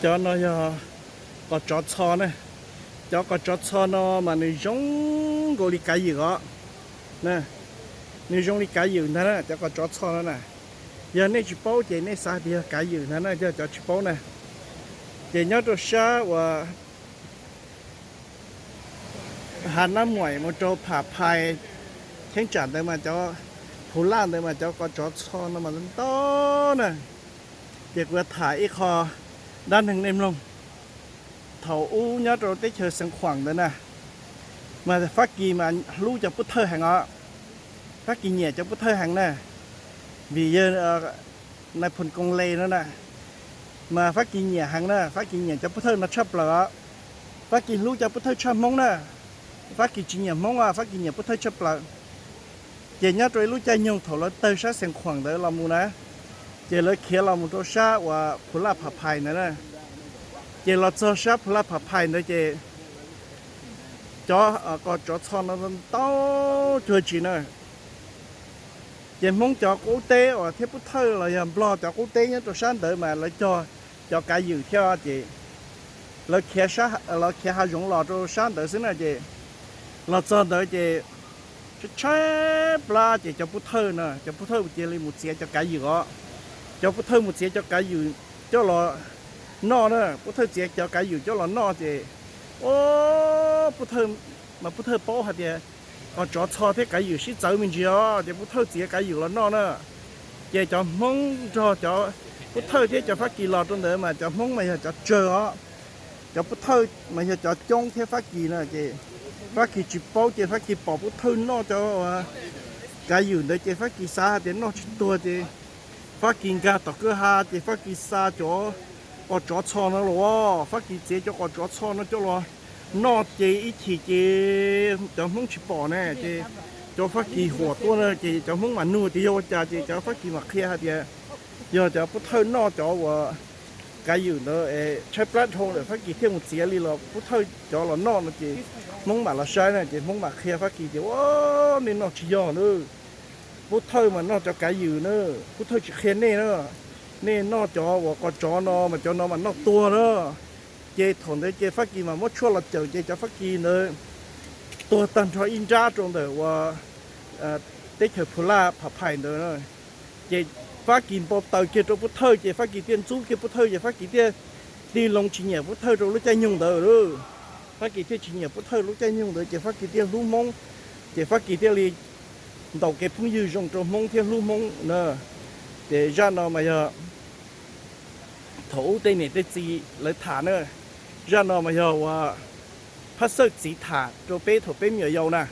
Cov no yog qos tsov txho na. Cov qos tsov txho no mas nws zoo nkaus li kav ywm os. Nws zoo li kav ywm ntag na, cov qos tsov txho no na. Yog nej tsis paub ces nej xav tias yog kav ywm ntag na, yog cov tsis paub na. Ces nyob rau sab uas Hav Nab Muim mus rau Pham Phais, cheeb tsam ntawd mas cov Phu Laj ntawd mas cov qos tsov txho no mas ntau na. Ces kuv yuav tham ib qho dab neeg nej mloog. Thaum ub nyob rau teb chaws Xeev Khuam ntawd na, mas Fab Kis mas hlub cov Pub Thawj heev os. Fab Kis nyiam cov Pub Thawj heev na, vim yog Nais Phoo Koos Les no na, mas Fab Kis nyiam heev na, Fab Kis nyiam cov Pub Thawj no tshaj plaws os. Fab Kis hlub cov Pub Thawj tshaj Hmoob na. Fab Kis tsis nyiam Hmoob os, Fab Kis nyiam Pub Thawj tshaj plaws. Ces nyob rau ib lub caij nyoog thaum lawv tawg sab Xeev Khuam ntawd los mus na, ces lawv khiav los mus rau sab uas Phu Laj Pham Phais ntawd na. Ces los txog sab Phu Laj Pham Phais ntawd ces cov qos tsov txho no ntau cuag tsis na. Ces Hmoob cov qub teb uas thiab Pub Thawj los yog Nplog cov qub teb nyob rau sab ntawd mas lawv cog cov kav ywm thiab ces lawv khiav hav zoov los rau sab ntawd xwb na ces los txog ntawd ces tshaib plab ces cov Pub Thawj na, cov Pub Thawj cia li mus txiav cov kav ywm os. Cov Pub Thawj mus txiav cov kav ywm coj los noj na, Pub Thawj txiav cov kav ywm coj los noj ces, o, Pub Thawj, mas Pub Thawj paub hais tias qos tsov txho thiab kav ywm sib txawv me ntsis os ces Pub Thawj txiav kav ywm los noj na. Ces cov Hmoob nrog cov Pub Thawj thiab cov Fab Kis los rau ntawd mas cov Hmoob mas yog cov tsawg os, cov Pub Thawj mas yog cov coob thiab Fab Kis na ces Fab Kis tsis paub ces Fab Kis pom Pub Thawj noj cov kav ywm ntawd ces Fab Kis xav hais tias noj tsis tuag ces Fab Kis nkag tom kwj ha ces Fab Kis xa cov qos tsov txho no los, Fab Kis txiav cov qos tsov txho no coj los noj ces ib chim ces cov Hmoob tsis pom ne ces cov Fab Kis huam tuaj na ces cov Hmoob mam nug tias yog ua cas ces cov Fab Kis mam qhia hais tias yog cov Pub Thawj noj cov uas kav ywm ntawd tshaib plab dhau lawm Fab Kis thiaj mus txiav li los Pub Thawj cov los noj no ces Hmoob mam los saib na ces Hmoob mam qhia Fab Kis tias, o, nej noj tsis yog na, Pub Thawj mas noj cov kav ywm na, Pub Thawj tsis qhia nej na, nej noj cov uas qos tsov no mas cov no mas noj tuag na. Ces thaum ntawd ces Fab Kis mas muab tshuaj los cawm ces cov Fab Kis ntawd tuag tag nrho ib nrab rau ntawm uas teb chaws Phu Laj Pham Phais ntawd. Ces Fab Kis npau taws kiag rau Pub Thawj ces Fab Kis thiaj ntxub kiag Pub Thawj ces Fab Kis thiaj tig loo tsis nyiam Pub Thawj rau lub caij nyoog ntawd. Fab Kis thiaj tsis nyiam Pub Thawj lub caij nyoog ntawd ces Fab Kis thiaj hlub Hmoob, ces Fab Kis thiaj li ntaus kev phooj ywg zoo rau Hmoob thiab hlub Hmoob na. Ces zaj no mas yog thaum ub tej niam tej txiv lawv tham na. Zaj no mas yog uas Phab Xawj txiv tham rau peb thaum peb me nyuam yaus na.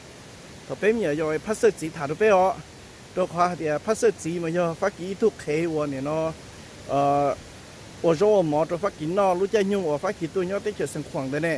Thaum peb me nyuam yaus Phab Xawj txiv tham rau peb os. Rau qhov hais tias Phab Xawj txiv mas yog Fab Kis ib tug qhev uas nim no ua zaub ua mov rau Fab Kis noj lub caij nyoog uas Fab Kis tuaj nyob teb chaws Xeev Khuam ntawd ne.